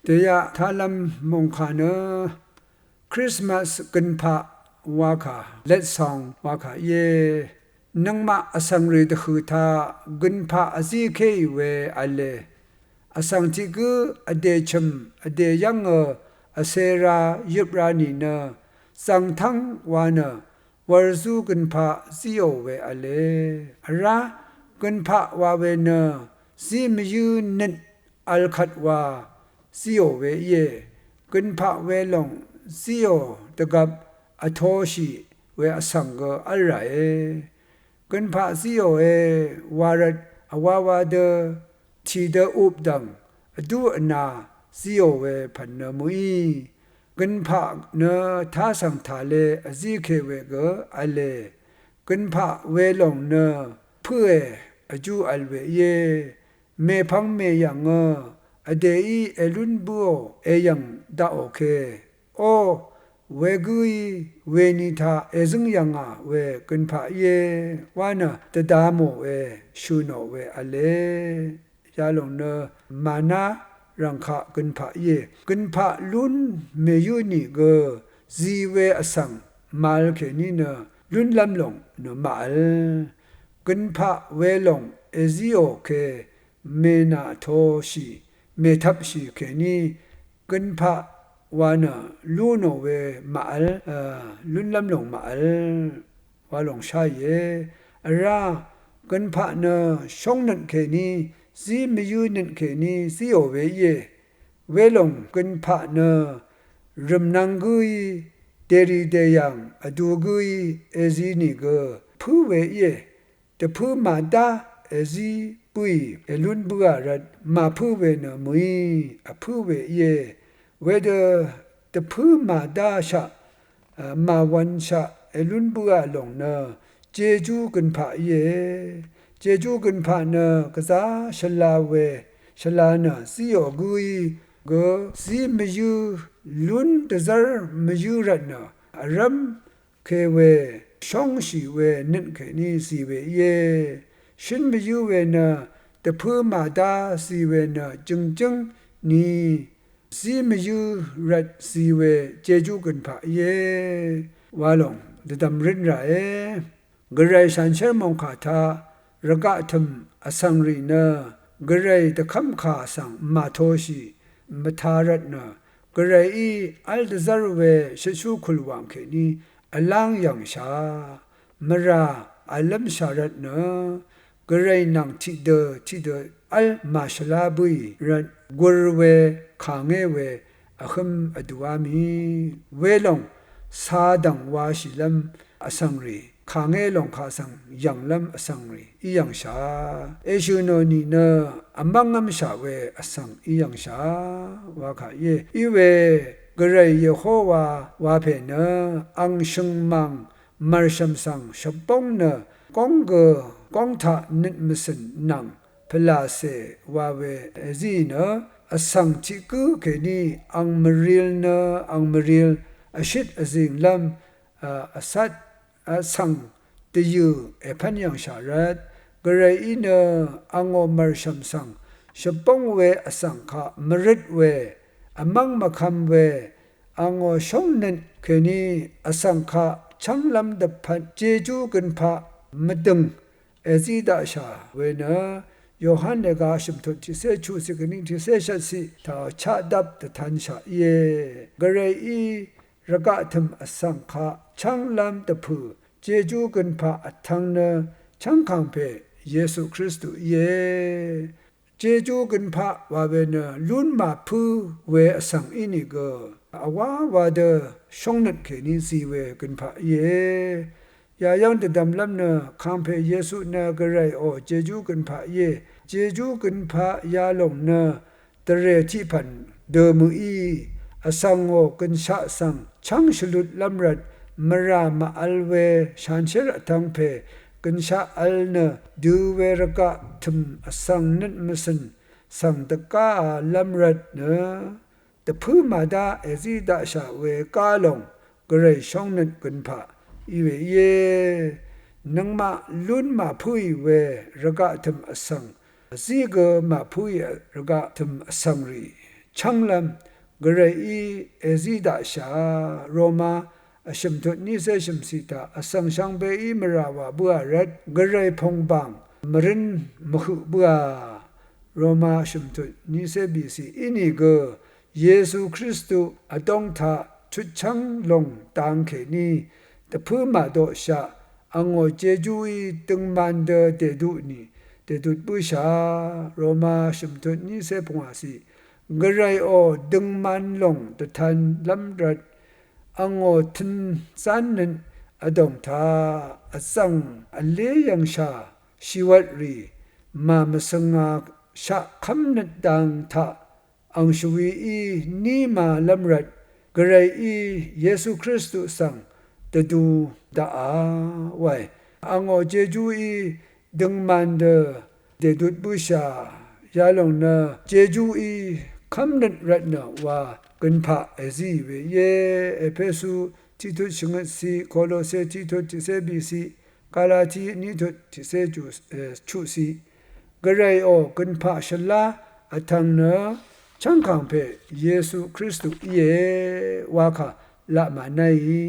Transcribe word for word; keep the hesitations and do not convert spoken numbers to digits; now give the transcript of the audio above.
Dèyaq talv̄m mòngkà nø Krismas gønpaq wakà, letsong wakà íe. Nøngmaq vsvng rì dvhø̀ taq gønpaq vzíkéì we v̄le. Vsvng tiq gǿ vdè chø̀m vdè yv́ngø vcē ra yøp ra nìnø zv̀ngtv́ng wa nø wv̄rzú gønpaq zíò we v̄le. Vrá gønpaq wa we nø zí mvyǿ nøt v̄l kvt wa zíò we íe. Gønpaq welòng zíò dvgvp vtōshì we vsvng gø v́l ràe. Gønpaq zíòe wa rvt vwawa dø tìdø updv̀ng vdú vna zíò we pv̀n nø mø̀í. Gønpaq nø tasv̀ng tàle vzíke we gø v̄le. Gønpaq welòng nø pǿe vjú v̄l we íe. Mèpvng mèyv̀ngø vdèí èlún bǿò èyv̀ng daqò ke. O, wegǿí weni taq èzǿng yv̀ngà we gønpaq íe wa nø dvda mòe shø̀ nò we v̄le. Yalòng nø màná rv̀ngkaq gønpaq íe. Gønpaq lún mèyǿ nìgø zi we vsvng màvl kèní nø lúnlv́m lòng nø màvl. Gønpaq welòng èzíò ke mènàtoshì mètvpshì kèní gønpaq wa nø lú nò we màvl, lúnlv́m lòng màvl wa lòng sháìe. Vrá gønpaq nø shóngnøt kèní zí mvyǿ nøt kèní zíò we íe. Welòng gønpaq nø rø̀mnvng gǿí dèrì dèyàng vdu gǿí èzi nìgø pǿ we íe. Dvpǿ màdá èzí bǿì èlún bǿà rvt màpǿ we nø mø̀í vpǿ we íe. Wedø dvpǿ màdáshaq màwv̄nshaq èlún bǿà lòng nø jejú gønpaq íe. Jejú gønpaq nø gvzá shvla we shvla nø zíò gǿí gø zí mvyǿ lún dvzv́r mvyǿ rvtnø vrv́m ke we shóngshì we nøt kèní zì we íe. Shǿn mvyǿ we nø dvpǿ màdá zì we nø jø̀ngjǿng ni zí mvyǿ rvt zì we jejú gønpaq íe wa lòng dvdv̀m rǿn ràe. Gvray shanshér mòngkà taq rvgaq tø̀m vsvng rì nø Gvray dvkv́mkà svng màtoshì mvtā rvtnø Gvrayí v́l dvzv́r we shøtshú kùlwàng kèní vláng yv̀ngshà mvrà v̀llv́mshà rvtnø Gvray nvng tiqdø tiqdø v́l màshvlá bǿì rvt gur we kàngé we vhǿm vdùá mì welòng cādv̀ng washìlv́m vsvng rì kàngé lòng kaq svng yv̀nglv́m vsvng rì í yv̀ngshà. Èshø̀ nò nìnø vmv́ngv́mshà we vsvng í yv̀ngshà wa kà íe. Iwe Gvray Yehowa wapè nø ang shø̀ngmàng mv̀rshv̀m svng shvbóng nø góng gø góng taq nøt mvcø̀n nvng pvlàcè wa we èzí nø vsvng tiq gǿ kèní ang mvril nø ang mvril vshøt vzìnglv́m vcat vsvng dvyø̀ èpv́n yv̀ngshà rvt Gvrayí nø angò mv̀rshv̀m svng shvbóng we vsvng kaq mvrøt we vmv́ng mvkvm we angò shóngnøt kèní vsvng kaq chv́nglv́m dvpvt jejú gønpaq mvdø̀ng èzí daqshà we nø Yohan lèga shø̀mtut tiqcé chuqciq kèní tiqcé shvtciq taq chaqdap dvtanshà íe. Gvrayí rvgaq tø̀m vsvng kaq chv́nglv́m dvpø̀ jejú gønpaq vtvng nø chv́ngkàngpè Yesu Kristu íe. Jejú gønpaq wa we nø lún màpǿ we vsvng ínìgø vwá wa dø shóngnøt kèní zi we gønpaq íe. Yayv́ng dvdvmlv́m nø kàngpè Yesu nø Gvrayò jejú gønpaq íe. Jejú gønpaq yalòng nø dvrè tiqpv̀n dø mø̀í vsvngò gønshaq svng chv́ng shvlutlv́m rvt mvrà màvl we shanshér vtvng pè gønshaq vl nø dø we rvgaq tø̀m vsvng nøt mvcø̀n svng dvgáālv́m rvt nø dvpǿ màdá èzí daqshà we gá lòng Gvray shóngnøt gønpaq í we íe. Nøngmaq lún màpǿì we rvgaq tø̀m vsvng vzí gø màpǿì rvgaq tø̀m vsvng rì chv́nglv́m Gvrayí èzí daqshà. Roma vshø̀m tut nícé shø̀mcì taq vsvng shvngbeí mvrà wà bǿà rvt Gvray pòngbàng mvrǿn mvhøq bǿà. Roma vshø̀m tut nícé bìcì ínìgø Yesu Kristu vdóng taq chutchv́ng lòng dang kèní dvpǿ màdoqshaq angò jejúí døngman dø dèdut nì dèdut bǿshà. Roma vshø̀m tut nícé pungwàcì Gvrayò døngman lòng dvtanlv́m rvt angò tø̄n zán nøt vdòng taq vzv̀ng vlé yv̀ngshà shìwvtrì màmvsøngà shaq kv́mnøt dang taq ang shvwií ní màlv́m rvt Gvrayí Yesu Kristu svng dvdu daqà wae. Angò jejúí døngman dø dèdut bǿshà yalòng nø jejúí kv́mnøt rvtnø wa gønpaq èzí we íe. Epesu tiqtut shvngøtciq, Kolose tiqtut tiqcé bìciq, Galati nítut tiqcé ju- e, chuqciq. Gvrayò gønpaq shvlá vtvng nø chv́ngkàngpè Yesu Kristu íe wakà laq mànáìí.